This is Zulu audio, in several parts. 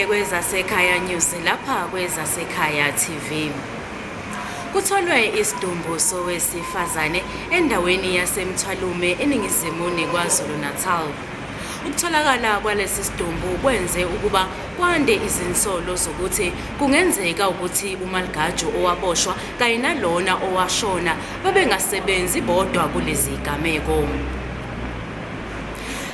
Ngikwamukele kwezasekhaya News lapha kwezasekhaya TV. Kutholwe isidumbu sowesifazane endaweni yaseMthwalume eningizimu neKwaZulu-Natal. Ukutholakala kwalesi sidumbu kwenze ukuba kwande izinsolo zokuthi kungenzeka ukuthi uMalgaju owaboshwa kanye nalona owashona babengasebenzi bodwa kulezi gameko.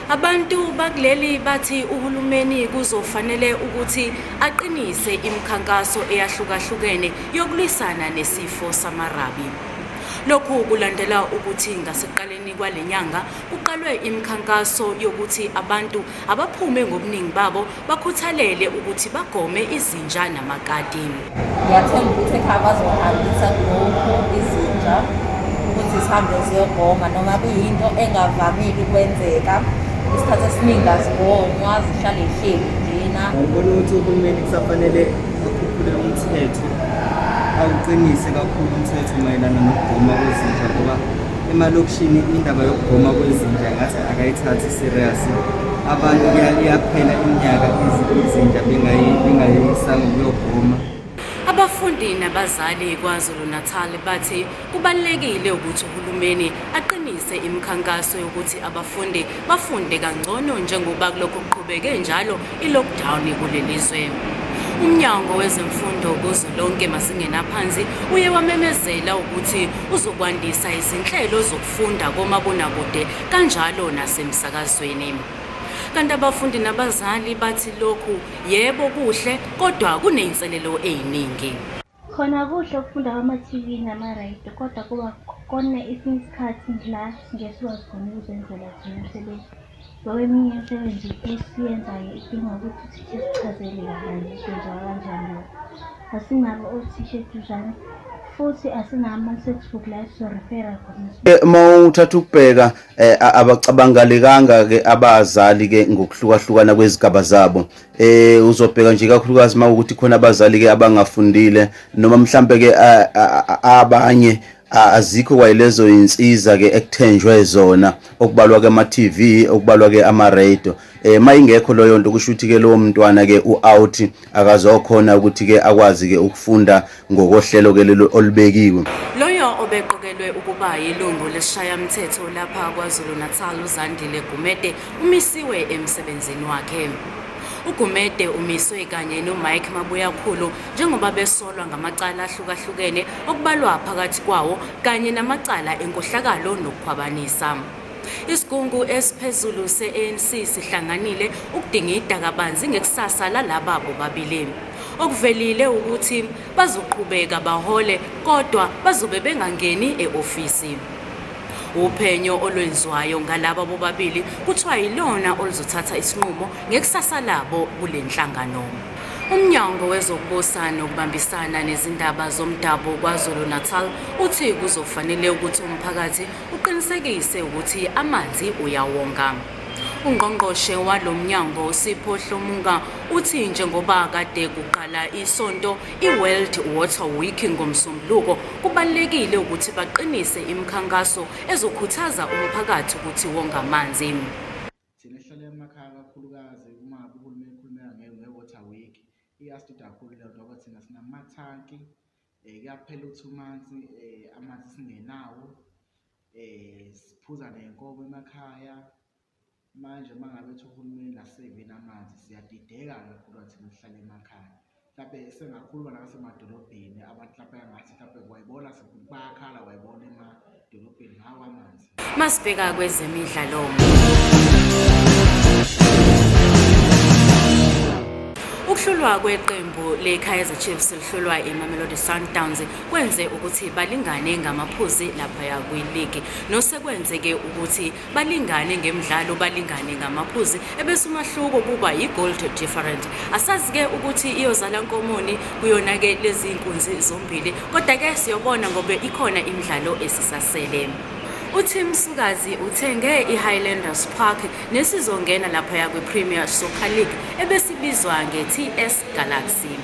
Abantu bakuleli bathi uhulumeni kuzofanele ukuthi aqinise imikhankaso eyahlukahlukene yokulwisana nesifo samarabi. Lokhu kulandela ukuthi ngasekuqaleni kwale nyanga kuqalwe imikhankaso yokuthi abantu abaphume ngobuningi babo bakhuthalele ukuthi bagome izinja namakati. Ngiyathemba ukuthi ekhaya bazohambisa lokhu izinja ukuthi zihambe ziyogoma noma kuyinto engavamile ukwenzeka. Isikhathi esiningi azigonywa zihlale zihleli njena. Ngibona ukuthi uhulumeni kusafanele akhuphule umthetho awuqinise kakhulu umthetho mayelana nokugoma kwezinja ngoba emalokishini indaba yokugoma kwezinja ngathi akayithathi serious abantu iyaphela iminyaka izinja bengayisanga ukuyogoma. Abafundi nabazali KwaZulu-Natal bathi kubalulekile ukuthi uhulumeni aqinise imikhankaso yokuthi abafundi bafunde kangcono njengoba kulokhu kuqhubeke njalo i-lockdown kuleli zwe. Umnyango wezemfundo kuzwelonke emazingeni aphansi uye wamemezela ukuthi uzokwandisa izinhlelo zokufunda komabonakude kanjalo nasemsakazweni. Kanti abafundi nabazali bathi lokhu yebo kuhle kodwa kuney'nselelo ey'ningi. Khona kuhle ukufunda kwama-TV nama-radio kodwa kuba kona esinye isikhathi la singeke sikwazi khona ukuzenzela thina umsebenzi. Ngoba eminye imisebenzi esiyenzayo idinga ukuthi uthisha esichazele kabanzi ukuthi kwenziwa kanjani lokho. Asinabo othisha eduzane futhi asinawo ama-textbook la esizo-refer-a khona. Uma uthatha ukubheka abacabangalekanga ke abazali ke ngokuhlukahlukana kwezigaba zabo. Uzobheka nje kakhulukazi uma ukuthi khona abazali ke abangafundile noma mhlambe ke abanye azikho kwayilezo insiza ke ekuthenjwe zona okubalwa ke ama TV okubalwa ke ama radio. Mayingekho leyo nto kusho ukuthi ke lowo mntwana ke u-out akazokhona ukuthi ke akwazi ke ukufunda ngokohlelo ke lelo olubekiwe. Loyo obeqokelwe ukuba yilungu lesishayamthetho lapha KwaZulu-Natal uZandile Gumede umisiwe emsebenzini wakhe. UGumede umiswe kanye noMike Mabuyakhulu njengoba besolwa ngamacala ahlukahlukene okubalwa phakathi kwawo kanye namacala enkohlakalo nokukhwabanisa. Isigungu esiphezulu se-ANC sihlanganile ukudingida kabanzi ngekusasa lalaba bobabili. Okuvelile ukuthi bazoqhubeka bahole kodwa bazobe bengangeni e-ofisi. Uphenyo olwenziwayo ngalaba bobabili kuthiwa yilona oluzothatha isinqumo ngekusasa labo kule nhlangano. Umnyango wezokubusa nokubambisana nezindaba zomdabu KwaZulu-Natal uthi kuzofanele ukuthi umphakathi uqinisekise ukuthi amanzi uyawonga. Ungqongqoshe walo mnyango uSipho Hlomuka uthi njengoba kade kuqala isonto i-World Water Week ngoMsombuluko kubalulekile ukuthi baqinise imikhankaso ezokhuthaza umphakathi ukuthi wonge amanzi. Thina esihlala emakhaya kakhulukazi uma ngabe uhulumeni ekhulumela nge-water week iyasidida kakhulu leyo nto ngoba thina sinamathanki kuyaphela u-2 months amanzi singenawo siphuza ney'nkomo emakhaya. Manje uma ngabe ethi uhulumeni aseveni amanzi siyadideka kakhulu thina esihlala emakhaya. Mhlampe sengakhuluma nabasemadolobheni abantu mhlampe angathi mhlampe wayibona bayakhala wayibona emadolobheni ngawo amanzi. Masibheka kwezemidlalo. Ukuhlulwa kweqembu le-Kaizer Chiefs lihlulwa iMamelodi Sundowns kwenze ukuthi balingane ngamaphuzi laphaya kwiligi nosekwenzeke ukuthi balingane ngemidlalo balingane ngamaphuzi ebese umahluko kuba yi-goal different. Asazi-ke ukuthi iyozala nkomoni kuyona-ke lezi nkunzi zombili kodwa-ke siyobona ngoba ikhona imidlalo esisasele. UTim Sukazi uthenge i-Highlanders Park nesizongena laphaya kwi-Premier Soccer League ebesibizwa nge-TS Galaxy.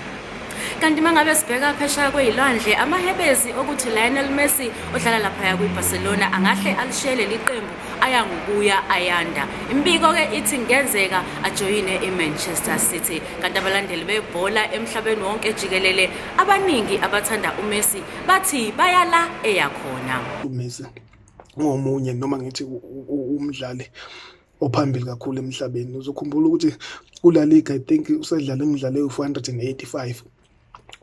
Kanti mangabe sibheka phesheya kwey'lwandle, amahebezi okuthi Lionel Messi odlala laphaya kwiBarcelona angahle alishiye leli qembu aya ngokuya ayanda. Imibiko-ke ithi kungenzeka ajoyine iManchester City. Kanti abalandeli bebhola emhlabeni wonke jikelele abaningi abathanda uMessi bathi bayala eya khona. UMessi ungomunye noma ngithi umdlali ophambili kakhulu emhlabeni. Uzokhumbula ukuthi kula Liga I think usedlala imidlalo ewu-485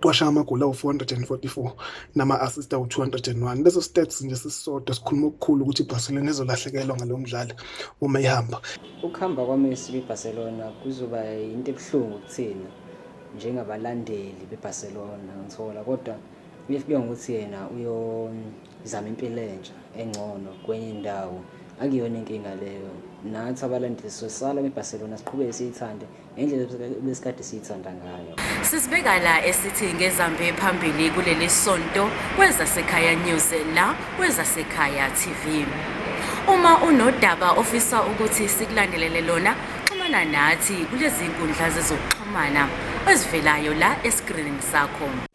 washaya amagoli awu-444 nama-assist awu-201. Leso stats nje sisodwa sikhuluma okukhulu ukuthi iBarcelona izolahlekelwa ngalo mdlali uma ihamba. Ukuhamba kwaMessi kwiBarcelona kuzoba yinto ebuhlungu kuthina njengabalandeli beBarcelona ngithola, kodwa if kuya ngokuthi yena uyozama impilo entsha engcono kwenye indawo, akuyona inkinga leyo. Nathi abalandeli sosala kwiBarcelona siqhubeke siyithande ngendlela besikade siyithanda ngayo. Sisibeka la esithi ngezambe phambili kuleli sonto kwezasekhaya News la kwezasekhaya TV. Uma unodaba ofisa ukuthi sikulandelele lona, xhumana nathi kulezi nkundla zezokuxhumana ezivelayo la eskrinini sakho.